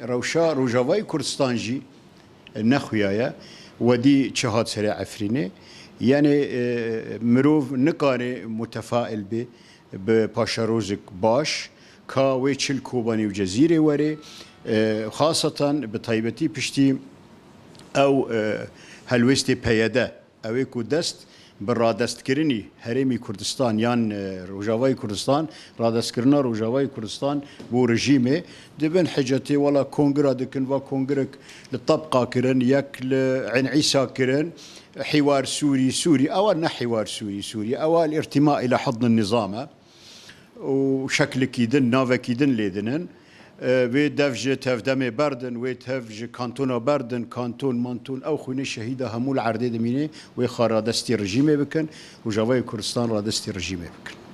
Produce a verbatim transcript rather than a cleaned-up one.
Rewşa Rojavayê Kurdistan jî nexuya ye. Wedî çi hat serê Efrînê? Yanî, e, mirov nikare mutefail bê bi paşerojek baş, ka wê çil Kobanê û Cezîrê were, e, xaseten bi taybetî piştî ew, e, helwêstê P Y D, ew ê ku dest bi radestkirinî Herêmî Kurdistan yan, e, Rojavayê Kurdistan, radestkirina Rojavayê Kurdistan bo rejîmê, dibin hicetê, wela kongira dikin, va kongirek li Tebqa kirin, yek li Eyn Îsa kirin, hîwar Sûrî, Sûrî, ewa ne hîwar Sûrî, Sûrî, ewa îrtîma îla hidn nizam e. û şeklikî din, navekî din lê dinin. E, wê dev ji tevdemê berdin, wê tev ji kantona berdin, kanton, manton, ew xwînê şehîda hemû li erdê dimîne, wê xwe radestî rejîmê bikin, Rojavayê Kurdistan radestî rejîmê bikin.